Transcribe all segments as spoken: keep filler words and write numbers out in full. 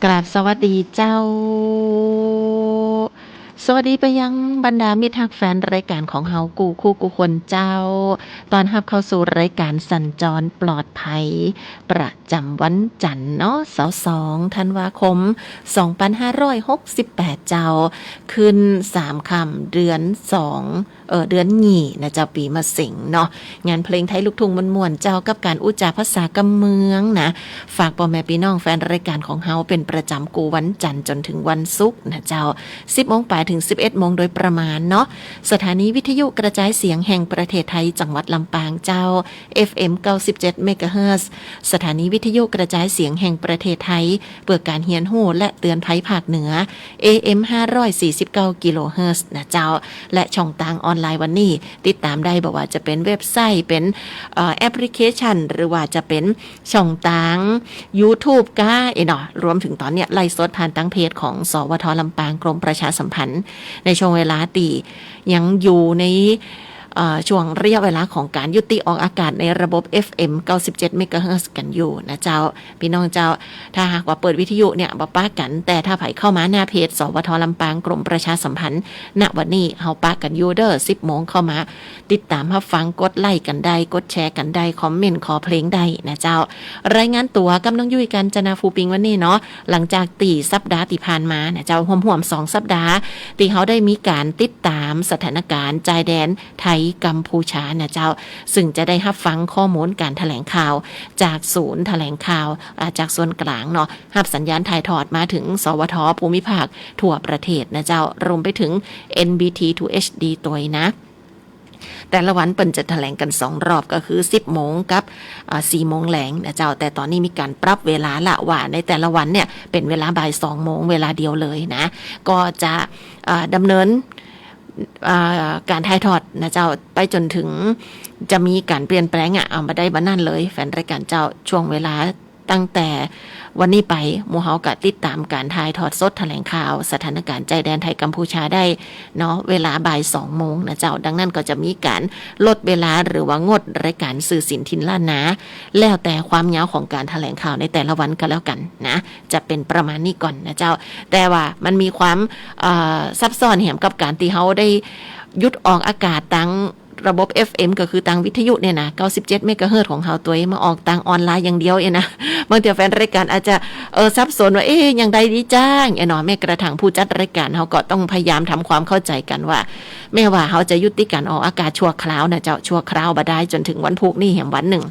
กราบสวัสดีเจ้า สวัสดีไปยังบรรดามิตรฮักแฟนรายก๋านของเฮากู้คู่กู้คนเจ้า ต้อนฮับเข้าสู่รายก๋านสัญจรปลอดภัย ประจ๋ำวันจันทร์เนาะ เสาร์ สองธันวาคม สองปันห้าร้อยหกสิบแปด เจ้า ขึ้นสามค่ำ เดือนสอง เอ่อ เดือนยี่นะเจ้า ปีมะเสงเนาะ งานเพลงไทยลูกทุ่งม่วนๆ เจ้า กับก๋านอู้จ๋าภาษากำเมืองนะ ฝากป้อแม่ปี้น้องแฟนรายก๋านของเฮาเป๋นประจ๋ำกู้วันจันทร์จ๋นเถิงวันศุกร์นะเจ้า สิบโมงป๋ายเถิงสิบเอ็ดโมงโดยประมาณเนาะ สถานีวิทยุกระจายเสียงแห่งประเทศไทยจังหวัดลำปางเจ้า เอฟเอ็ม เก้าสิบเจ็ด เมกะเฮิรตซ์ สถานีวิทยุกระจายเสียงแห่งประเทศไทย เปื้อก๋านเฮียนฮู้และเตือนภัยภาคเหนือ เอเอ็ม ห้าร้อยสี่สิบเก้า กิโลเฮิรตซ์นะเจ้า และช่องตางออนไลน์วันนี้ ติดต๋ามได้บ่ว่าจะเป๋นเว็บไซต์ เป๋น เอ่อ แอปพลิเคชัน หรือว่าจะเป๋นช่องตางยูทูบก้า เอ้ยเนาะ รวมเถิงต๋อนเนี้ยไลฟ์สดผ่านตางเพจของ สวท ลำปาง กรมประชาสัมพันธ์ ในช่วงเวลาตี้ยังอยู่ใน เอ่อ ช่วงระยะเวลาของก๋านยุติออกอากาศในระบบ เอฟเอ็ม เก้าสิบเจ็ด เมกะเฮิรตซ์กั๋นอยู่นะเจ้า ปี้น้องเจ้า ถ้าหากว่าเปิดวิทยุเนี่ยบ่ปะกั๋น แต่ถ้าใผเข้ามาหน้าเพจ สวท ลำปาง กรมประชาสัมพันธ์ ณ วันนี้เฮาปะกั๋นอยู่เด้อ สิบโมงเข้ามาติดต๋ามฮับฟัง กดไลก์กั๋นได้ กดแชร์กั๋นได้ คอมเมนต์ขอเพลงได้นะเจ้า รายงานตั๋วกับน้องยุ้ย กาญจนา ภูปิงห์ วันนี้เนาะ หลังจากตี้สัปดาห์ตี้ผ่านมานะเจ้า ฮ่วมๆ สองสัปดาห์ ตี้เฮาได้มีก๋านติดต๋ามสถานก๋านจายแดนไทยกัมพูชานะเจ้า ซึ่งจะได้ฮับฟังข้อมูลก๋านแถลงข่าวจากศูนย์แถลงข่าว อ่า จากส่วนกลางเนาะ ฮับสัญญาณถ่ายทอดมาเถิง สวท ภูมิภาคทั่วประเทศนะเจ้า รวมไปเถิง เอ็นบีที ทู เอชดี ตวยนะ แต่ละวันเปิ้นจะแถลงกั๋นสองรอบ ก็คือ สิบโมงกับ อ่า สี่โมงแลงนะเจ้า แต่ต๋อนนี้มีก๋านปรับเวลาละ ว่าในแต่ละวันเนี่ยเป๋นเวลาบ่ายสองโมงเวลาเดียวเลยนะ ก็จะ อ่า ดำเนิน อ่า ก๋านถ่ายทอดนะเจ้า ไปจ๋นเถิงจะมีก๋านเปลี่ยนแปลงอะ เอาบ่าได้บ่านั้นเลย แฟนรายก๋านเจ้า ช่วงเวลาตั้งแต่วันนี้ไป หมู่เฮาก็ติดต๋ามก๋านถ่ายทอดสดแถลงข่าวสถานก๋านจายแดนไทยกัมพูชาได้เนาะ เวลาบ่ายสองโมงนะเจ้า ดังนั้นก็จะมีก๋านลดเวลาหรือว่างดรายก๋านสื่อสินถิ่นล้านนา แล้วแต่ความยาวของก๋านแถลงข่าวในแต่ละวันก็แล้วกั๋นนะ จะเป๋นประมาณนี้ก่อนนะเจ้า แต่ว่ามันมีความ เอ่อ ซับซ้อนแหมกับก๋านตี้เฮาได้หยุดออกอากาศตางระบบ เอฟเอ็ม ก็คือตางวิทยุเนี่ยนะ เก้าสิบเจ็ด เมกะเฮิรตซ์ของเฮาตวย มาออกตางออนไลน์อย่างเดียวเองนะ บางเตื้อแฟนรายก๋านอาจจะ เออ สับสนว่า เอ๊ะ อย่างใดดีจ้าง เอ้ยเนาะ แม้กระทั่งผู้จัดรายก๋านเฮาก็ต้องพยายามทำความเข้าใจ๋กั๋นว่า แม้ว่าเฮาจะยุติก๋านออกอากาศชั่วคราวนะเจ้า ชั่วคราวบ่ได้ จ๋นเถิงวันพูกนี้แหมวันนึ่ง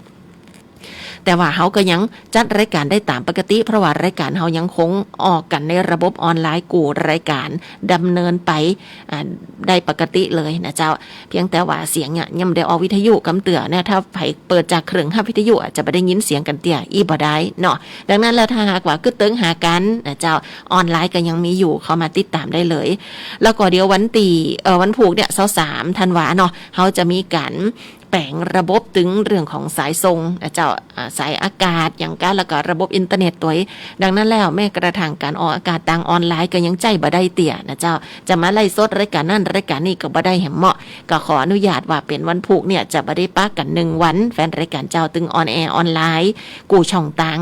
แต่ว่าเฮาก็ยังจัดรายก๋านได้ต๋ามปกติ เพราะว่ารายก๋านเฮายังคงออกกั๋นในระบบออนไลน์กู้รายก๋าน ดำเนินไป อ่า ได้ปกติเลยนะเจ้า เพียงแต่ว่าเสียงเนี่ยยังบ่ได้ออกวิทยุกำเตื้อนะ ถ้าใผเปิดจากเครื่องฮับวิทยุอาจจะบ่ได้ยินเสียงกั๋นเตื้อ อี้บ่ได้เนาะ ดังนั้นแล้วถ้าหากว่ากึ๊ดเติงหากั๋นนะเจ้า ออนไลน์ก็ยังมีอยู่ เข้ามาติดต๋ามได้เลย แล้วก็เดี๋ยววันตี้ เอ่อ วันพูกเนี่ย เสาร์ สามธันวาเนาะ เฮาจะมีก๋าน แป๋งระบบตึงเรื่องของสายส่งนะเจ้า อ่า สายอากาศอย่างก้า แล้วก็ระบบอินเทอร์เน็ตตวย ดังนั้นแล้วแม้กระทั่งก๋านออกอากาศตางออนไลน์ก็ยังใจ๊บ่ได้เตื้อนะเจ้า จะมาไลฟ์สดรายก๋านนั้นรายก๋านนี้ก็บ่ได้แหมเนาะ ก็ขออนุญาตว่าเป๋นวันพูกเนี่ยจะบ่ได้ปะกั๋นนึ่งวัน แฟนรายก๋านเจ้า ตึงออนแอร์ออนไลน์กู้ช่องตาง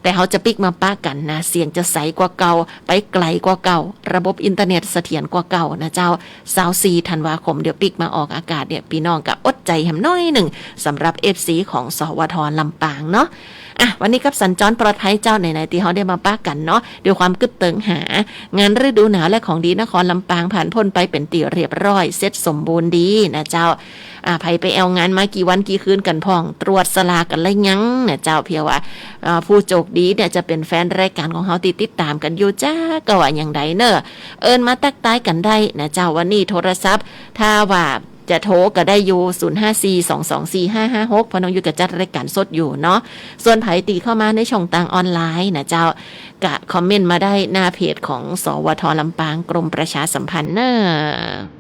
แต่เฮาจะปิ๊กมาปะกั๋นนะ เสียงจะใสกว่าเก่า ไปไก๋กว่าเก่า ระบบอินเทอร์เน็ตเสถียรกว่าเก่านะเจ้า เสาร์ สี่ธันวาคม เดี๋ยวปิ๊กมาออกอากาศเนี่ย ปี้น้องก็อดใจ๋แหมหน้อยนึ่ง สำหรับ เอฟซี ของ สวท ลำปางเนาะ อ่ะ วันนี้กับสัญจรปลอดภัยเจ้า ไหนๆ ตี้เฮาได้มาปะกั๋นเนาะ ด้วยความกึ๊ดเติงหา งานฤดูหนาวและของดีนครลำปางผ่านพ้นไปเป๋นตี้เรียบร้อย เสร็จสมบูรณ์ดีนะเจ้า อ่า ใผไปแอ่วงานมากี่วันกี่คืนกั๋นพ่อง ตรวจสลากกั๋นแล้วยังนะเจ้า เผื่อว่า อ่า ผู้โจคดีเนี่ยจะเป๋นแฟนรายก๋านของเฮาตี้ติดต๋ามกั๋นอยู่จ้า ก็ว่าอย่างใดเนาะ เอิ้นมาตั๊กตายกั๋นได้นะเจ้า วันนี้โทรศัพท์ ถ้าว่าจะโทรก็ได้อยู่ ศูนย์ห้าสี่ สองสองสี่ ห้าห้าหก เพราะน้องยุ้ยก็จัดรายก๋านสดอยู่เนาะ ส่วนใผตี้เข้ามาในช่องตางออนไลน์นะเจ้า ก็คอมเมนต์มาได้หน้าเพจของ สวท ลำปาง กรมประชาสัมพันธ์เนาะ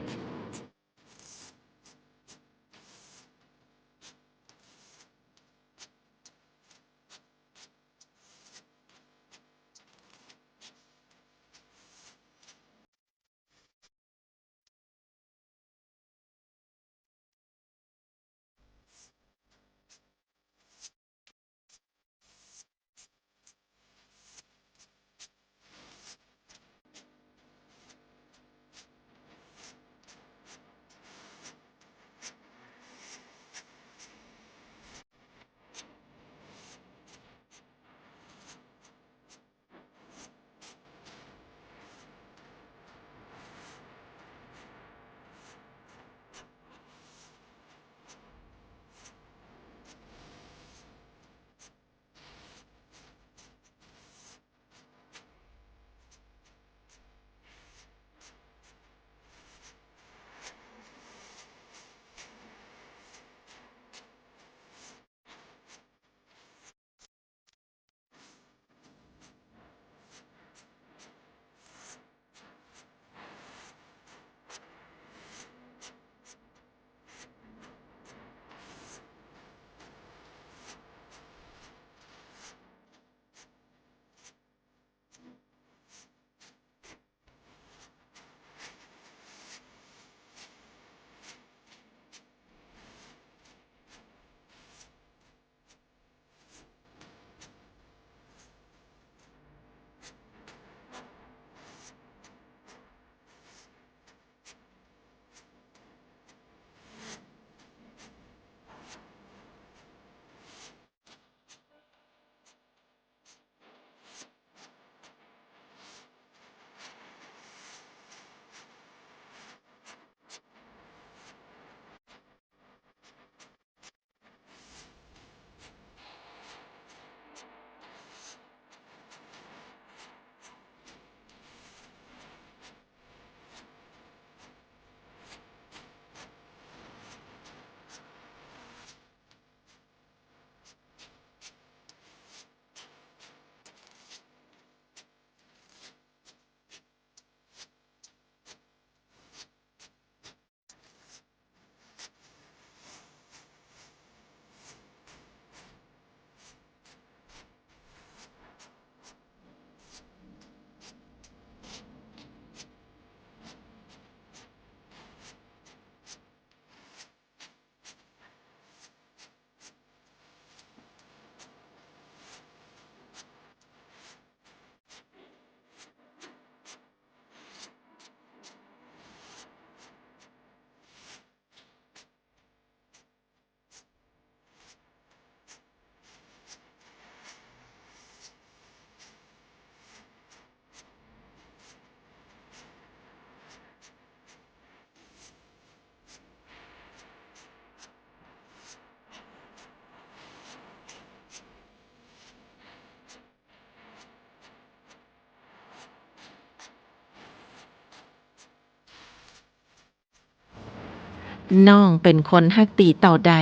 น้องเป๋นคนฮักตี๋เต้าใด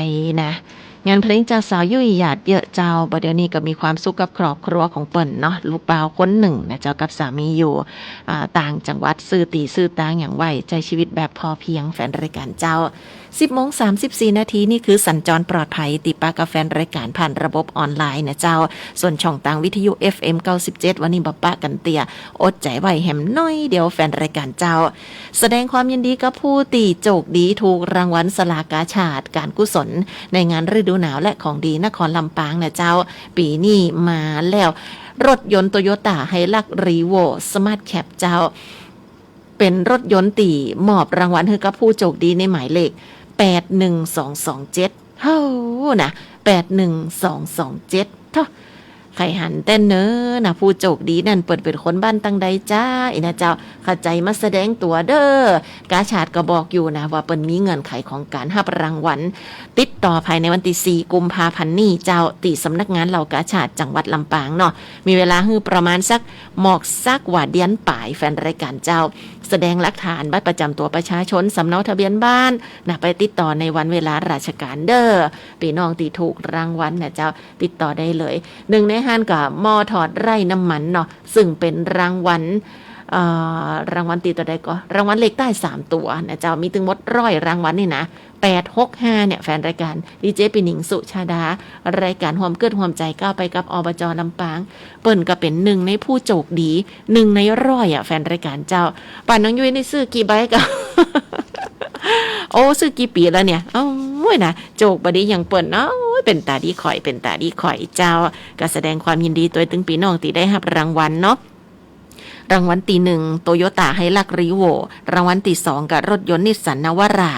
นะ งานเพลงจากสาวยุ้ยหยาดเยอะเจ้า บ่าเดี่ยวนี้ก็มีความสุขกับครอบครัวของเปิ้นเนาะ ลูกบ่าวคนนึ่งนะเจ้า กับสามีอยู่ อ่า ต่างจังหวัด ซื้อตี๋ซื้อตางอย่างไว้ ใจ๊ชีวิตแบบพอเพียง แฟนรายก๋านเจ้า สิบโมงสามสิบสี่นาที นี่คือสัญจรปลอดภัย ตี้ปะกับแฟนรายก๋านผ่านระบบออนไลน์นะเจ้า ส่วนช่องตางวิทยุ เอฟเอ็ม เก้าสิบเจ็ด วันนี้บ่ปะกั๋นเตื้อ อดใจ๋ไว้แหมหน้อยเดียว แฟนรายก๋านเจ้า แสดงความยินดีกับผู้ตี้โจคดีถูกรางวัลสลากกาชาดก๋านกุศล ในงานฤดูหนาวและของดีนครลำปางนะเจ้า ปี๋นี้มาแล้ว รถยนต์โตโยต้าไฮลักซ์รีโวสมาร์ทแคปเจ้า เป๋นรถยนต์ตี้มอบรางวัลหื้อกับผู้โจคดีในหมายเลข แปดหนึ่งสองสองเจ็ด โห นะ แปดหนึ่งสองสองเจ็ด โธ่ ใค่หันแต๊เน่อนะ ผู้โจคดีนั้นเปิ้นเป๋นคนบ้านตังใดจ๊ะ อี้นะเจ้า เข้าใจ๋มาแสดงตั๋วเด้อ กาชาดก็บอกอยู่นะ ว่าเปิ้นมีเงื่อนไขของก๋านฮับรางวัล ติดต่อภายในวันตี้สี่กุมภาพันธ์นี้เจ้า ตี้สำนักงานเหล่ากาชาดจังหวัดลำปางเนาะ มีเวลาหื้อประมาณสัก หมอกสักว่าเดือนป๋าย แฟนรายก๋านเจ้า แสดงหลักฐานบัตรประจ๋ำตั๋วประชาชน สำเนาทะเบียนบ้านนะ ไปติดต่อในวันเวลาราชก๋านเด้อ ปี้น้องตี้ถูกรางวัลนะเจ้า ติดต่อได้เลย นึ่งในหั้นก็หม้อทอดไร้น้ำมันเนาะ ซึ่งเป๋นรางวัล เอ่อ รางวัลตี้เต้าใดก่อ รางวัลเลขใต้สามตั๋วนะเจ้า มีตึงหมดร้อยรางวัลนี่นะ แปดหกห้า เนี่ย แฟนรายก๋าน ดีเจปี้หนิง สุชาดา รายก๋านฮ่วมกึ๊ดฮ่วมใจ๋ก้าวไปกับ อบจ ลำปาง เปิ้นก็เป๋นนึ่งในผู้โจคดี นึ่งในร้อยอะ แฟนรายก๋านเจ้า ป้าน้องยุ้ยนี่ซื้อกี่ใบก่อ โอ้ ซื้อกี่ปี๋แล้วเนี่ย โอ้ยนะ โจคบ่ดีอย่างเปิ้นเนาะ โอ้ย เป๋นต๋าดีค่อย เป๋นต๋าดีค่อยเจ้า ก็แสดงความยินดีตวยตึงปี้น้องตี้ได้ฮับรางวัลเนาะ รางวัลตี้หนึ่ง โตโยต้าไฮลักซ์รีโว รางวัลตี้สองก็รถยนต์นิสสันนาวาร่า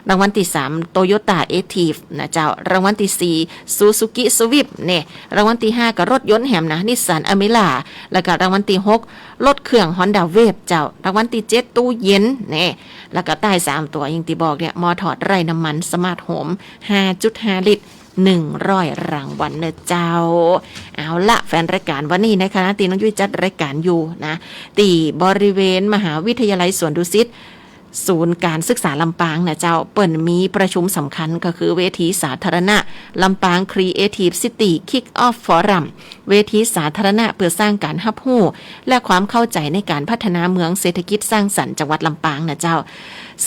รางวัลตี้สาม โตโยต้าเอทีฟนะเจ้า รางวัลตี้สี่ ซูซูกิสวิฟต์ เนี่ย รางวัลตี้ห้าก็รถยนต์แหมนะ นิสสันอเมร่า แล้วก็รางวัลตี้หก รถเครื่องฮอนด้าเวฟเจ้า รางวัลตี้เจ็ด ตู้เย็น เนี่ย แล้วก็ใต้สามตั๋วอย่างตี้บอกเนี่ย หม้อทอดไร้น้ำมันสมาร์ทโฮม ห้าจุดห้าลิตร นึ่งร้อยรางวัลเน่อเจ้า เอาละ แฟนรายก๋าน วันนี้ในขณะตี้น้องยุ้ยจัดรายก๋านอยู่นะ ตี้บริเวณมหาวิทยาลัยสวนดุสิต ศูนย์ก๋านศึกษาลำปางนะเจ้า เปิ้นมีประชุมสำคัญก็คือเวทีสาธารณะ ลำปางครีเอทีฟซิตี้คิกออฟฟอรัม เวทีสาธารณะเปื้อสร้างก๋านฮับฮู้ และความเข้าใจ๋ในก๋านพัฒนาเมืองเศรษฐกิจสร้างสรรค์จังหวัดลำปางนะเจ้า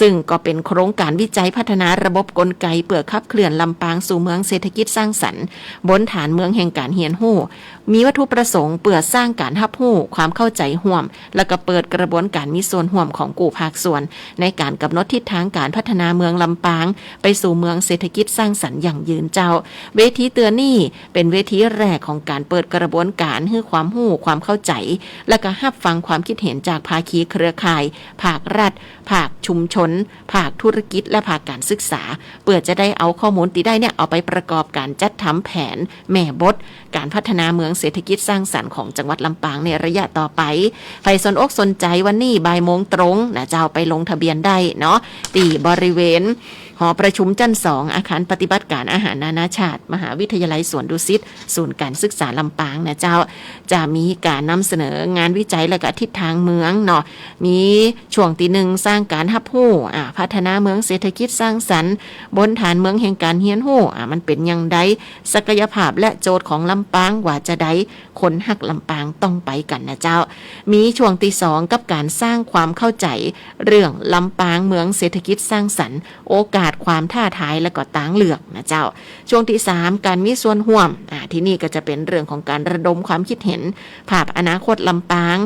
ซึ่งก็เป๋นโครงก๋านวิจัยพัฒนาระบบกลไกเปื้อขับเคลื่อนลำปางสู่เมืองเศรษฐกิจสร้างสรรค์ บนฐานเมืองแห่งก๋านเฮียนฮู้ มีวัตถุประสงค์เปื้อสร้างก๋านฮับฮู้ ความเข้าใจ๋ฮ่วม แล้วก็เปิดกระบวนก๋านมีส่วนฮ่วมของกู้ภาคส่วน ในก๋านก๋ำหนดทิศตางก๋านพัฒนาเมืองลำปาง ไปสู่เมืองเศรษฐกิจสร้างสรรค์ยั่งยืนเจ้า เวทีเตื้อนี้เป๋นเวทีแรกของก๋านเปิดกระบวนก๋านหื้อความฮู้ ความเข้าใจ๋ และก็ฮับฟังความคิดเห็นจากภาคีเครือข่าย ภาครัฐ ภาคชุมชน ภาคธุรกิจ และภาคก๋านศึกษา เปื้อจะได้เอาข้อมูลตี้ได้เนี่ย เอาไปประกอบก๋านจัดทำแผนแม่บท ก๋านพัฒนาเมืองเศรษฐกิจสร้างสรรค์ของจังหวัดลำปางในระยะต่อไป ใผสนอกสนใจ๋วันนี้บ่ายโมงตรงนะเจ้า ไปลงทะเบียนได้เนาะ ตี้บริเวณหอประชุมจั้นสอง อาคารปฏิบัติก๋านอาหารนานาชาติ มหาวิทยาลัยสวนดุสิต ศูนย์ก๋านศึกษาลำปางนะเจ้า จะมีก๋านนำเสนองานวิจัยและก็ทิศตางเมืองเนาะ มีช่วงตี้หนึ่ง สร้างก๋านฮับฮู้ อ่า พัฒนาเมืองเศรษฐกิจสร้างสรรค์ บนฐานเมืองแห่งก๋านเฮียนฮู้ อ่า มันเป๋นอย่างใด ศักยภาพและโจทย์ของลำปางว่าจาใด คนฮักลำปางต้องไปกั๋นนะเจ้า มีช่วงตี้สองกับก๋านสร้างความเข้าใจ๋เรื่องลำปางเมืองเศรษฐกิจสร้างสรรค์ โอกาส ความท้าทาย และก็ตางเลือกนะเจ้า ช่วงตี้สาม ก๋านมีส่วนฮ่วม อ่า ตี้นี่ก็จะเป๋นเรื่องของก๋านระดมความคิดเห็น ภาพอนาคตลำปาง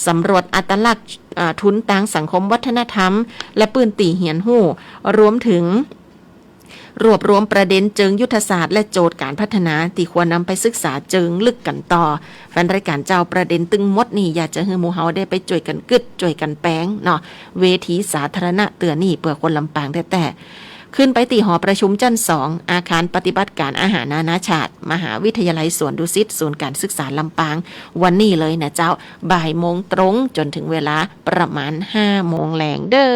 สำรวจอัตลักษณ์ อ่า ทุนตางสังคมวัฒนธรรม และปื้นตี้เฮียนฮู้ รวมเถิง รวบรวมประเด็นเจิงยุทธศาสตร์และโจทย์ก๋านพัฒนาตี้ควรนำไปศึกษาเจิงลึกกั๋นต่อ แฟนรายก๋านเจ้า ประเด็นตึงหมดนี่อยากจะหื้อหมู่เฮาได้ไปจ้วยกั๋นกึ๊ด จ้วยกั๋นแป๋งเนาะ เวทีสาธารณะเตื้อนี้เปื้อคนลำปางแต๊ๆ ขึ้นไปตี้หอประชุมจั้นสอง อาคารปฏิบัติก๋านอาหารนานาชาติ มหาวิทยาลัยสวนดุสิต ศูนย์ก๋านศึกษาลำปาง วันนี้เลยนะเจ้า บ่ายโมงตรงจ๋นเถิงเวลาประมาณห้าโมงแลงเด้อ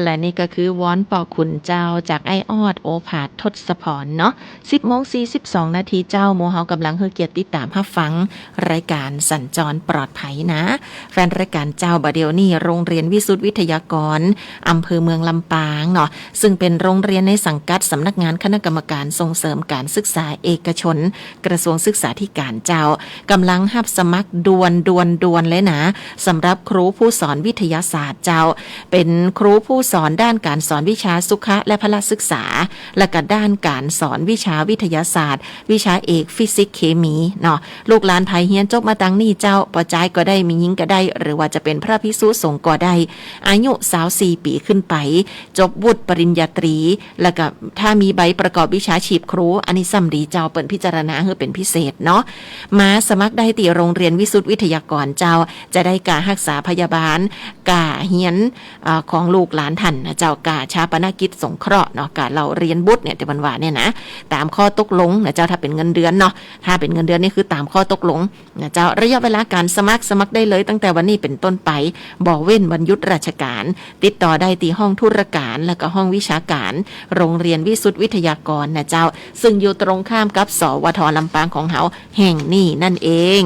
และนี่ก็คือวอนป้อขุนเจ้า จากอ้ายออด โอภาส ทศพรเนาะ สิบโมงสี่สิบสองนาทีเจ้า หมู่เฮากำลังหื้อเกียรติติดต๋ามฮับฟังรายก๋านสัญจรปลอดภัยนะ แฟนรายก๋านเจ้า บ่าเดี่ยวนี้โรงเรียนวิสุทธิ์วิทยากร อำเภอเมืองลำปางเนาะ ซึ่งเป๋นโรงเรียนในสังกัดสำนักงานคณะกรรมการส่งเสริมการศึกษาเอกชน กระทรวงศึกษาธิการเจ้า กำลังฮับสมัครด่วนด่วนด่วนเลยนะ สำหรับครูผู้สอนวิทยาศาสตร์เจ้า เป๋นครูผู้สอนด้านการสอนวิชาสุขะและพละศึกษา และก็ด้านการสอนวิชาวิทยาศาสตร์ วิชาเอกฟิสิกส์เคมีเนาะ ลูกหลานใผเฮียนจบมาตางนี้เจ้า ป้อจายก็ได้ แม่ญิงก็ได้ หรือว่าจะเป๋นพระภิกษุสงฆ์ก็ได้ อายุซาวสี่ปี๋ขึ้นไป จบวุฒิปริญญาตรี แล้วก็ถ้ามีใบประกอบวิชาชีพครู อันนี้ซ้ำดีเจ้า เปิ้นพิจารณาหื้อเป๋นพิเศษเนาะ มาสมัครได้ตี้โรงเรียนวิสุทธิ์วิทยากรเจ้า จะได้ก้าฮักษาพยาบาล ก้าเฮียน เอ่อ ของลูกหลานต้านนะเจ้า ก้าฌาปนกิจสงเคราะห์เนาะ ก้าเล่าเรียนบุตรเนี่ย ตี้เปิ้นว่าเนี่ยนะ ต๋ามข้อตกลงนะเจ้า ถ้าเป๋นเงินเดือนเนาะ ถ้าเป๋นเงินเดือนนี่คือต๋ามข้อตกลงนะเจ้า ระยะเวลาการสมัคร สมัครได้เลยตั้งแต่วันนี้เป๋นต้นไป บ่เว้นวันหยุดราชการ ติดต่อได้ตี้ห้องธุรการ แล้วก็ห้องวิชาการ โรงเรียนวิสุทธิ์วิทยากรนะเจ้า ซึ่งอยู่ตรงข้ามกับ สวท ลำปางของเฮาแห่งนี้นั่นเอง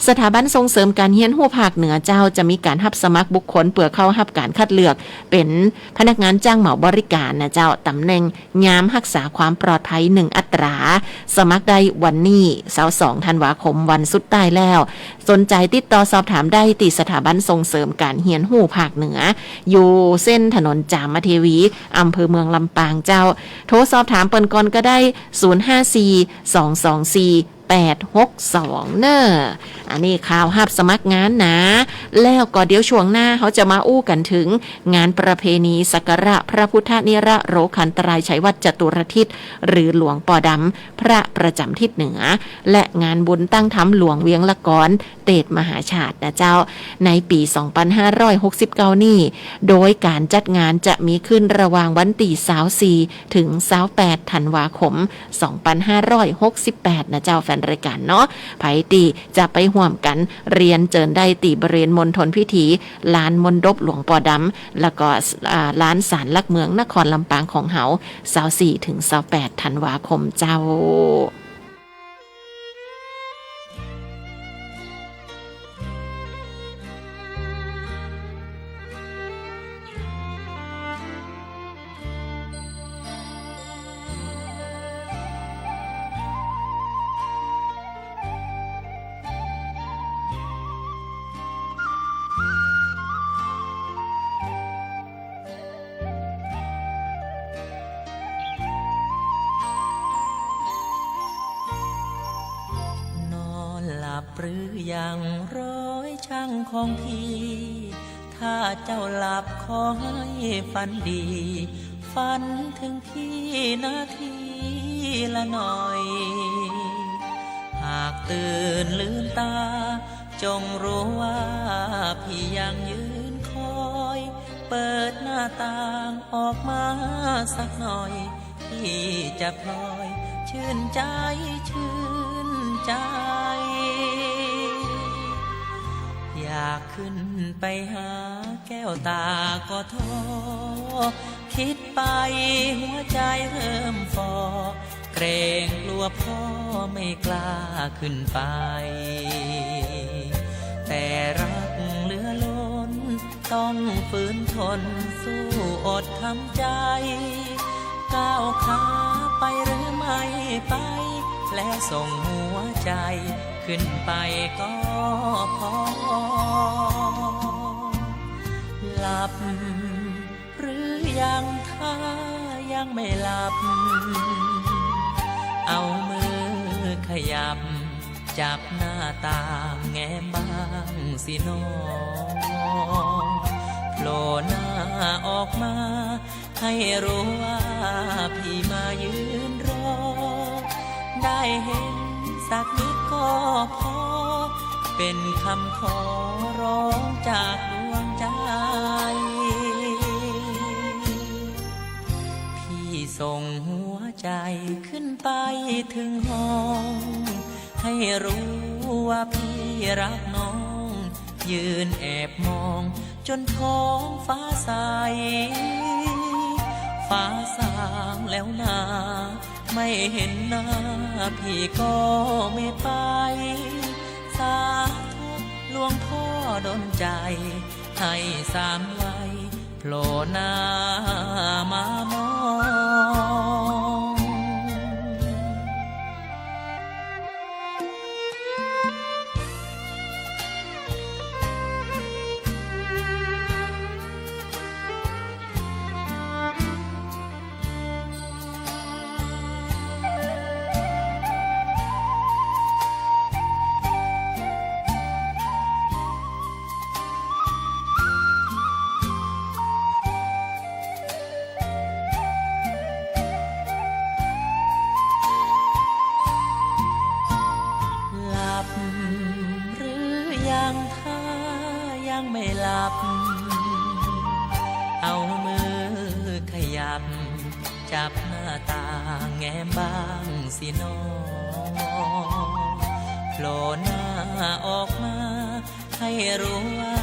สถาบันส่งเสริมการเฮียนฮู้ภาคเหนือเจ้า จะมีการฮับสมัครบุคคลเปื้อเข้าฮับการคัดเลือกเป๋นพนักงานจ้างเหมาบริการนะเจ้า ต๋ำแหน่ง ยามฮักษาความปลอดภัยหนึ่งอัตรา สมัครได้วันนี้ ซาวสองธันวาคม วันสุดท้ายแล้ว สนใจ๋ติดต่อสอบถามได้ตี้สถาบันส่งเสริมการเฮียนฮู้ภาคเหนือ อยู่เส้นถนนจามเทวี อำเภอเมืองลำปางเจ้า โทรสอบถามเปิ้นก่อนก็ได้ ศูนย์ห้าสี่ สองสองสี่ แปดหกสอง เน่อ อันนี้ข่าวฮับสมัครงานนะ แล้วก็เดี๋ยวช่วงหน้าเฮาจะมาอู้กั๋นเถิงงานประเพณีสักการะพระพุทธนิรโรคันตรายไชยวัฒน์จตุรทิศ หรือหลวงป่อดำ พระประจ๋ำทิศเหนือ และงานบุญตั้งธรรมหลวงเวียงละกอน เตศมหาชาตินะเจ้า ในปี๋สองปันห้าร้อยหกสิบเก้านี้ โดยก๋านจัดงานจะมีขึ้นระหว่างวันตี้ซาวสี่ เถิงซาวแปดธันวาคม สองปันห้าร้อยหกสิบแปด นะเจ้า แฟนรายก๋านเนาะ ใผตี้จะไปฮ่วมกั๋น เรียนเจิญได้ตี้บริเวณมณฑลพิธี ลานมณฑปหลวงป่อดำ แล้วก็ อ่า ลานศาลหลักเมืองนครลำปางของเฮา ซาวสี่ เถิงซาวแปดธันวาคมเจ้า นอนหลับหรือยังร้อยช่างของพี่ ถ้าเจ้าหลับขอให้ฝันดี ฝันถึงพี่นาทีละหน่อย หากตื่นลืมตา จงรู้ว่าพี่ยังยืนคอย เปิดหน้าต่างออกมาสักหน่อย พี่จะพลอยชื่นใจ ชื่นใจ อยากขึ้นไปหาแก้วตาก็ท้อ คิดไปหัวใจเริ่มฝ่อ เกรงกลัวพ่อไม่กล้าขึ้นไป แต่รักเหลือล้น ต้องฝืนทนสู้อดทำใจ ก้าวขาไปหรือไม่ไป และส่งหัวใจขึ้นไปก็พอ หลับหรือยัง ถ้ายังไม่หลับ เอามือขยับ จับหน้าต่างแง้มบ้างสิน้อง โผล่หน้าออกมา ให้รู้ว่าพี่มายืนรอ ได้เห็นสักนิดก็พอ เป็นคำขอร้องจากดวงใจ พี่ส่งหัวใจขึ้นไปถึงห้อง ให้รู้ว่าพี่รักน้อง ยืนแอบมองจนท้องฟ้าใส ฟ้าสางแล้วนา ไม่เห็นหน้าพี่ก็ไม่ไป สาธุหลวงพ่อดลใจ ให้สามวัยโผล่หน้ามามอง หลับหรือยัง ถ้ายังไม่หลับ เอามือขยับ จับหน้าต่างแง้มบ้างสิน้อง โผล่หน้าออกมา ให้รู้ว่า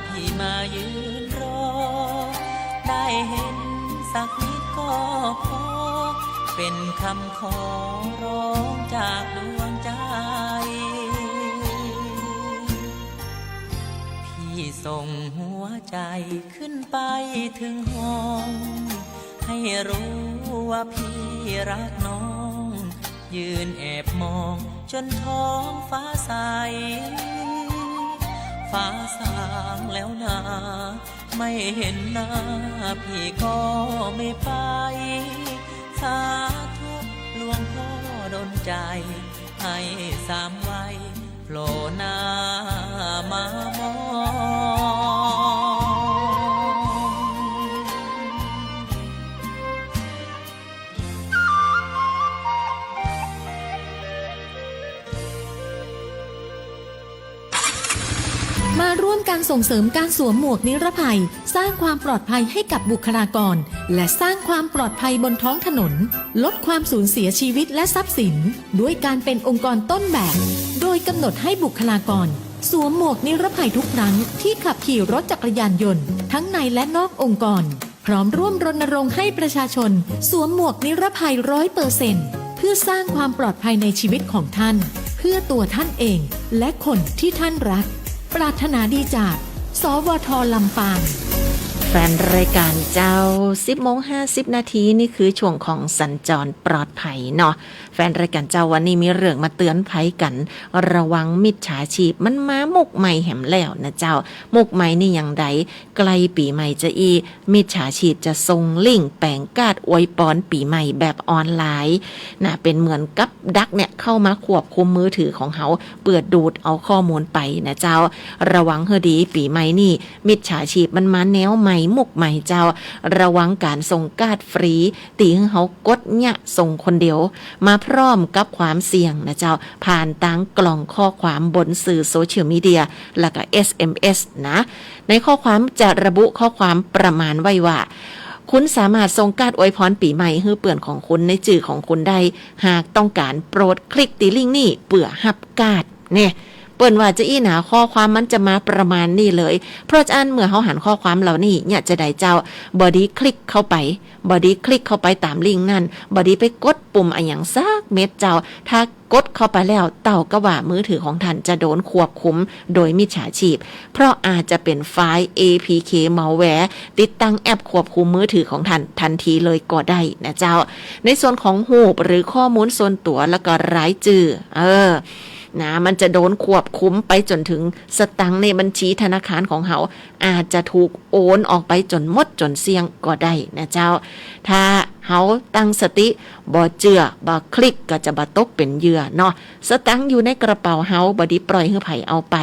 พี่มายืนรอ ได้เห็นสักนิดก็พอ เป็นคำขอร้องจากดวงใจ พี่ส่งหัวใจขึ้นไปถึงห้อง ให้รู้ว่าพี่รักน้อง ยืนแอบมองจนท้องฟ้าใส ฟ้าสางแล้วนา ไม่เห็นหน้าพี่ก็ไม่ไป สาธุหลวงพ่อดลใจ ให้สามวัยโผล่หน้ามามอง มาร่วมกันส่งเสริมการสวมหมวกนิรภัย สร้างความปลอดภัยให้กับบุคลากร และสร้างความปลอดภัยบนท้องถนน ลดความสูญเสียชีวิตและทรัพย์สิน ด้วยการเป็นองค์กรต้นแบบ โดยกำหนดให้บุคลากรสวมหมวกนิรภัยทุกครั้งที่ขับขี่รถจักรยานยนต์ ทั้งในและนอกองค์กร พร้อมร่วมรณรงค์ให้ประชาชนสวมหมวกนิรภัยร้อยเปอร์เซ็นต์ เพื่อสร้างความปลอดภัยในชีวิตของท่าน เพื่อตัวท่านเอง และคนที่ท่านรัก ปรารถนาดีจาก สวท ลำปาง แฟนรายการเจ้า สิบโมงห้าสิบนาที นี่คือช่วงของสัญจรปลอดภัยเนาะ แฟนรายการเจ้า วันนี้มีเรื่องมาเตือนภัยกั๋น ระวังมิจฉาชีพมันมามุกใหม่แหมแล้วนะเจ้า มุกใหม่นี่อย่างใด ใกล้ปี๋ใหม่จะอี้ มิจฉาชีพจะส่งลิงก์แป๋งการ์ดอวยปอนปี๋ใหม่แบบออนไลน์นะ เป๋นเหมือนกับดักเนี่ยเข้ามาควบคุมมือถือของเฮา เปื้อดูดเอาข้อมูลไปนะเจ้า ระวังหื้อดี ปี๋ใหม่นี่ มิจฉาชีพมันมาแนวใหม่มุกใหม่เจ้า ระวังก๋านส่งการ์ดฟรี ตี้หื้อเฮากดเยียะส่งคนเดียว มาพร้อมกับความเสี่ยงนะเจ้า ผ่านตางกล่องข้อความบนสื่อโซเชียลมีเดีย แล้วก็ เอสเอ็มเอส นะ ในข้อความจะระบุข้อความประมาณไว้ว่า คุณสามารถส่งการ์ดอวยพรปี๋ใหม่หื้อเปื่อนของคุณในจื้อของคุณได้ หากต้องการโปรดคลิกตี้ลิงก์นี้เปื้อฮับการ์ด เนี่ย เปิ้นว่าจะอี้หนา ข้อความมันจะมาประมาณนี้เลย เพราะฉะนั้นเมื่อเฮาหันข้อความเหล่านี้เนี่ยจะใดเจ้า บ่ดีคลิกเข้าไป บ่ดีคลิกเข้าไปต๋ามลิงก์นั้น บ่ดีไปกดปุ่มอะหยังสักเม็ดเจ้า ถ้ากดเข้าไปแล้ว เต้ากับว่ามือถือของท่านจะโดนควบคุมโดยมิจฉาชีพ เพราะอาจจะเป๋นไฟล์ เอพีเค malware ติดตั้งแอปควบคุมมือถือของท่านทันทีเลยก็ได้นะเจ้า ในส่วนของฮูปหรือข้อมูลส่วนตั๋วแล้วก็รายจื้อ เออ นะ มันจะโดนควบคุมไปจ๋นถึงสตางค์ในบัญชีธนาคารของเฮา อาจจะถูกโอนออกไปจ๋นหมดจ๋นเสี้ยงก็ได้นะเจ้า ถ้าเฮาตั้งสติ บ่เจื้อ บ่คลิก ก็จะบ่ตกเป๋นเหยื่อเนาะ สตางค์อยู่ในกระเป๋าเฮา บ่ดีปล่อยหื้อใผเอาไป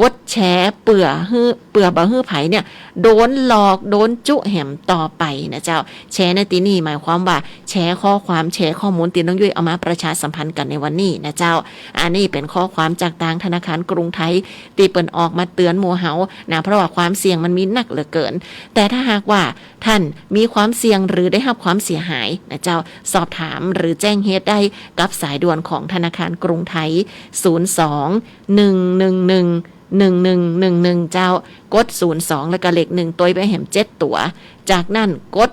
กดแชร์เปื้อหื้อ เปื้อบ่หื้อใผเนี่ย โดนหลอก โดนจุแหมต่อไปนะเจ้า แชร์ในตี้นี้หมายความว่าแชร์ข้อความ แชร์ข้อมูลตี้น้องยุ้ยเอามาประชาสัมพันธ์กั๋นในวันนี้นะเจ้า อันนี้เป๋นข้อความจากตางธนาคารกรุงไทย ตี้เปิ้นออกมาเตือนหมู่เฮานะ เพราะว่าความเสี่ยงมันมีนักเหลือเกิน แต่ถ้าหากว่าท่านมีความเสี่ยงหรือได้ฮับความเสียหายนะเจ้า สอบถามหรือแจ้งเหตุได้กับสายด่วนของธนาคารกรุงไทย ศูนย์สอง หนึ่งหนึ่งหนึ่ง หนึ่งหนึ่งหนึ่งหนึ่ง เจ้า กด ศูนย์สอง แล้วก็เลขหนึ่ง ตวยไปแหมเจ็ดตั๋ว จากนั้นกด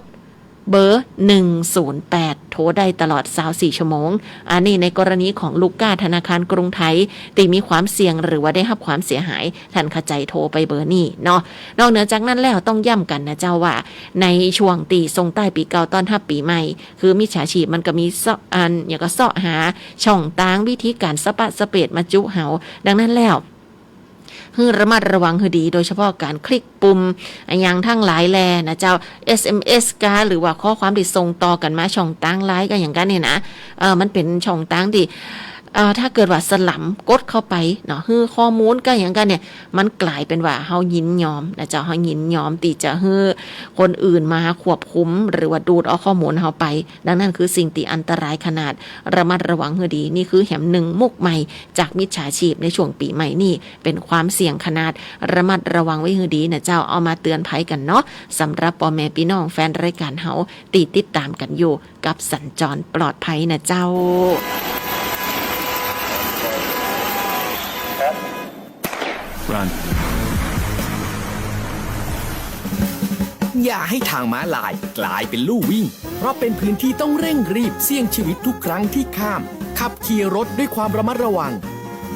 เบอร์ หนึ่งศูนย์แปด โทรได้ตลอด ซาวสี่ ชั่วโมง อันนี้ในกรณีของลูกก้าธนาคารกรุงไทย ตี้มีความเสี่ยงหรือว่าได้ฮับความเสียหาย ต้านเข้าใจ๋โทรไปเบอร์นี้เนาะ นอกเหนือจากนั้นแล้วต้องย้ำกั๋นนะเจ้าว่า ในช่วงตี้ส่งต้ายปี๋เก่าต้อนฮับปี๋ใหม่ คือมิจฉาชีพมันก็มีเซาะ อัน อย่างก็เซาะหาช่องตางวิธีก๋านสะปะสะเปดมาจุเฮา ดังนั้นแล้ว หื้อระมัดระวังหื้อดี โดยเฉพาะก๋านคลิกปุ่มอะหยังตังหลายแลนะเจ้า เอสเอ็มเอส กา หรือว่าข้อความตี้ส่งต่อกั๋นมาช่องตางไลน์กาอย่างกั๋นเนี่ยนะ เอ่อ มันเป๋นช่องตางตี้ เอ่อ ถ้าเกิดว่าสลัมกดเข้าไปเนาะ หื้อข้อมูลกาอย่างกั๋นเนี่ย มันกลายเป๋นว่าเฮายินยอมนะเจ้า เฮายินยอมตี้จะหื้อคนอื่นมาควบคุม หรือว่าดูดเอาข้อมูลเฮาไป ดังนั้นคือสิ่งตี้อันตรายขนาด ระมัดระวังหื้อดี นี่คือแหมหนึ่งมุกใหม่จากมิจฉาชีพในช่วงปี๋ใหม่นี่ เป๋นความเสี่ยงขนาด ระมัดระวังไว้หื้อดีนะเจ้า เอามาเตือนภัยกั๋นเนาะ สำหรับป้อแม่ปี้น้องแฟนรายก๋านเฮา ตี้ติดต๋ามกั๋นอยู่กับสัญจรปลอดภัยนะเจ้า อย่าให้ทางม้าลายกลายเป็นลู่วิ่ง เพราะเป็นพื้นที่ต้องเร่งรีบเสี่ยงชีวิตทุกครั้งที่ข้าม ขับขี่รถด้วยความระมัดระวัง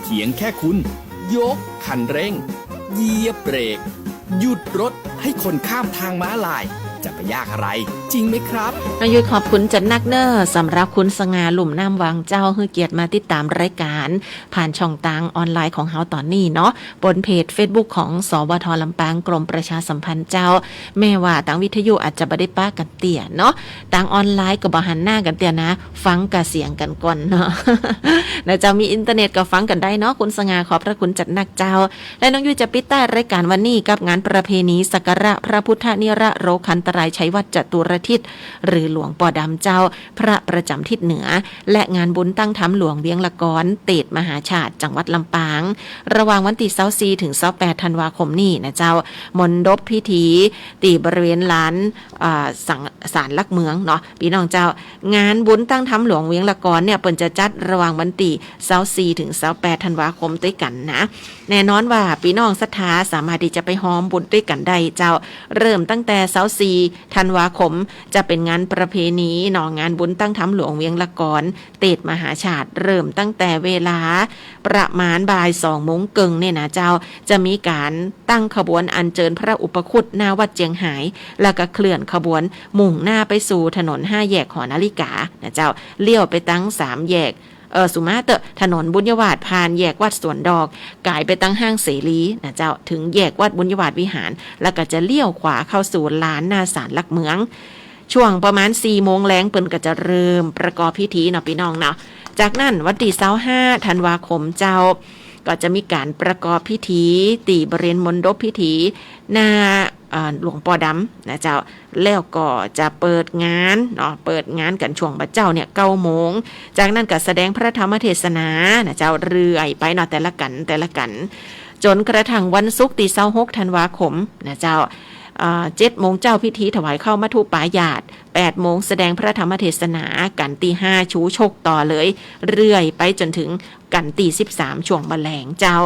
เพียงแค่คุณยกคันเร่ง เหยียบเบรก หยุดรถให้คนข้ามทางม้าลาย จะไปยากอะไร จริงไหมครับ น้องยุ้ยขอบคุณจัดนักเน่อ สำหรับคุณสง่า ลุ่มน้ำวังเจ้า หื้อเกียรติมาติดต๋ามรายก๋าน ผ่านช่องตางออนไลน์ของเฮาต๋อนนี้เนาะ บนเพจเฟซบุ๊กของ สวท ลำปาง กรมประชาสัมพันธ์เจ้า แม้ว่าตางวิทยุอาจจะบ่ได้ปะกั๋นเตื้อเนาะ ตางออนไลน์ก็บ่หันหน้ากั๋นเตื้อนะ ฟังกาเสียงกั๋นก่อนเนาะ นะเจ้า มีอินเทอร์เน็ตก็ฟังกั๋นได้เนาะ คุณสง่า ขอบพระคุณจัดนักเจ้า และน้องยุ้ยจะปิดต้ายรายก๋านวันนี้กับงานประเพณีสักการะพระพุทธนิรโรคันตรายชัยวัฒน์จตุรทิศ หรือหลวงป่อดำเจ้า พระประจ๋ำทิศเหนือ และงานบุญตั้งธรรมหลวงเวียงละกอน เตศมหาชาติ จังหวัดลำปาง ระหว่างวันตี้ซาวสี่ ถึงซาวแปด ธันวาคมนี้นะเจ้า มณฑปพิธี ตี้บริเวณลาน อ่า สัง ศาลหลักเมืองเนาะ ปี้น้องเจ้า งานบุญตั้งธรรมหลวงเวียงละกอนเนี่ย เปิ้นจะจัดระหว่างวันตี้ซาวสี่ ถึงซาวแปด ธันวาคมตวยกั๋นนะ แน่นอนว่าปี้น้องศรัทธาสามารถตี้จะไปฮอมบุญตวยกั๋นได้เจ้า เริ่มตั้งแต่ซาวสี่ ธันวาคม จะเป๋นงานประเพณีเนาะ งานบุญตั้งธรรมหลวงเวียงละกอน เตศมหาชาติ เริ่มตั้งแต่เวลาประมาณบ่ายสองโมงเกิ่งเนี่ยนะเจ้า จะมีก๋านตั้งขบวนอัญเจิญพระอุปคุตหน้าวัดเจียงหาย แล้วก็เคลื่อนขบวนมุ่งหน้าไปสู่ถนนห้าแยกหอนาฬิกานะเจ้า เลี้ยวไปตังสามแยก เอ่อ สุมาเต๊อะ ถนนบุญยวาฒน์ ผ่านแยกวัดสวนดอก ก๋ายไปตังห้างเสรีนะเจ้า เถิงแยกวัดบุญยวาฒน์วิหาร แล้วก็จะเลี้ยวขวาเข้าสู่ลานหน้าศาลหลักเมือง ช่วงประมาณสี่โมงแลงเปิ้นก็จะเริ่มประกอบพิธีเนาะปี้น้องเนาะ จากนั้นวันตี้ซาวห้า ธันวาคมเจ้า ก็จะมีก๋านประกอบพิธีตี้บริเวณมณฑปพิธีหน้า เอ่อ หลวงป่อดำนะเจ้า แล้วก็จะเปิดงานเนาะ เปิดงานกั๋นช่วงบ่าเจ๊าเนี่ย เก้าโมง จากนั้นก็แสดงพระธรรมเทศนานะเจ้า เรื่อยไปเนาะ แต่ละกั๋น แต่ละกั๋น จ๋นกระทั่งวันศุกร์ตี้ซาวหก ธันวาคมนะเจ้า เอ่อ เจ็ดโมงเจ๊าพิธีถวายข้าวมัทธุปายาต แปดโมงแสดงพระธรรมเทศนา กั๋นตี้ห้าชูชกต่อเลย เรื่อยไปจ๋นเถิงกั๋นตี้สิบสาม ช่วงบ่าแลงเจ้า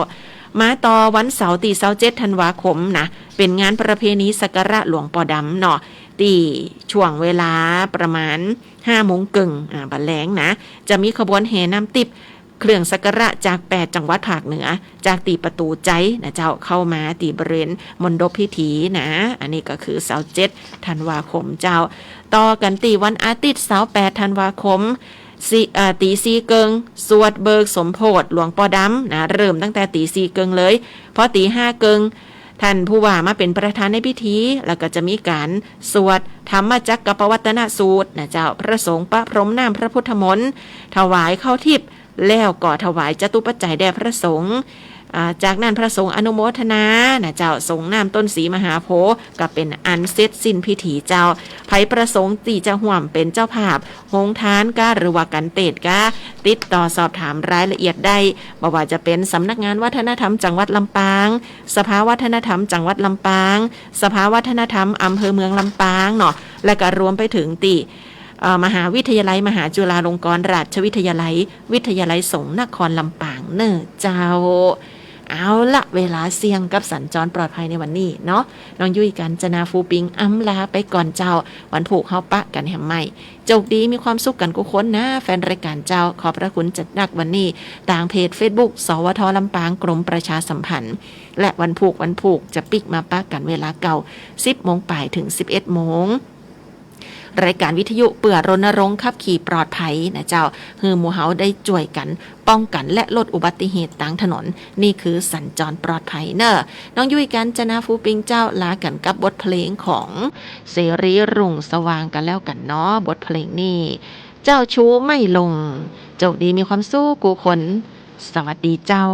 มาต่อวันเสาร์ตี้ซาวเจ็ด ธันวาคมนะ เป๋นงานประเพณีสักการะหลวงป่อดำเนาะ ตี้ช่วงเวลาประมาณห้าโมงเกิ่ง อ่า บ่าแลงนะ จะมีขบวนแห่น้ำติ๊บ เครื่องสักการะจากแปดจังหวัดภาคเหนือ จากตี้ประตู๋ไจ๊นะเจ้า เข้ามาตี้บริเวณมณฑปพิธีนะ อันนี้ก็คือซาวเจ็ด ธันวาคมเจ้า ต่อกั๋นตี้วันอาทิตย์ ซาวแปด ธันวาคม สี่ เอ่อ ตี๋สี่เกิ่ง สวดเบิกสมโภชน์หลวงป่อดำนะ เริ่มตั้งแต่ตี๋สี่เกิ่งเลย พอตี๋ห้าเกิ่ง ต้านผู้ว่ามาเป๋นประธานในพิธี แล้วก็จะมีก๋านสวดธรรมจักกัปปวัตตนสูตรนะเจ้า พระสงฆ์ประพรมน้ำพระพุทธมนต์ ถวายข้าวทิพย์ แล้วก็ถวายจตุปัจจัยแด่พระสงฆ์ อ่า จากนั้นพระสงฆ์อนุโมทนานะเจ้า สรงน้ำต้นสีมหาโพธิ์ ก็เป๋นอันเสร็จสิ้นพิธีเจ้า ใผประสงค์ตี้จะฮ่วมเป๋นเจ้าภาพ โฮงทานก้า หรือว่ากั๋นเตศน์ก้า ติดต่อสอบถามรายละเอียดได้ บ่ว่าจะเป๋นสำนักงานวัฒนธรรมจังหวัดลำปาง สภาวัฒนธรรมจังหวัดลำปาง สภาวัฒนธรรมอำเภอเมืองลำปางเนาะ และก็รวมไปเถิงตี้ เอ่อ มหาวิทยาลัยมหาจุฬาลงกรณราชวิทยาลัย วิทยาลัยสงฆ์นครลำปางเน่อเจ้า เอาละ เวลาเสี่ยงกับสัญจรปลอดภัยในวันนี้เนาะ น้องยุ้ยกาญจนา ฟูปิง อำลาไปก่อนเจ้า วันพูกเฮาปะกั๋นแหมใหม่ โจคดีมีความสุขกั๋นกู้คนนะ แฟนรายก๋านเจ้า ขอบพระคุณจัดหนักวันนี้ ตางเพจเฟซบุ๊ก สวท ลำปาง กรมประชาสัมพันธ์ และวันพูก วันพูกจะปิ๊กมาปะกั๋นเวลาเก่า สิบโมงป๋ายเถิง สิบเอ็ดโมง รายก๋านวิทยุเปื้อรณรงค์ขับขี่ปลอดภัยนะเจ้า หื้อหมู่เฮาได้จ้วยกั๋นป้องกั๋นและลดอุบัติเหตุตางถนน นี่คือสัญจรปลอดภัยเน่อ น้องยุ้ยกาญจนา ฟูปิงเจ้า ลากั๋นกับบทเพลงของเสรี รุ่งสว่างกั๋นแล้วกั๋นเนาะ บทเพลงนี้ เจ้าชู้ไม่ลง โจคดีมีความสุขกู้คน สวัสดีเจ้า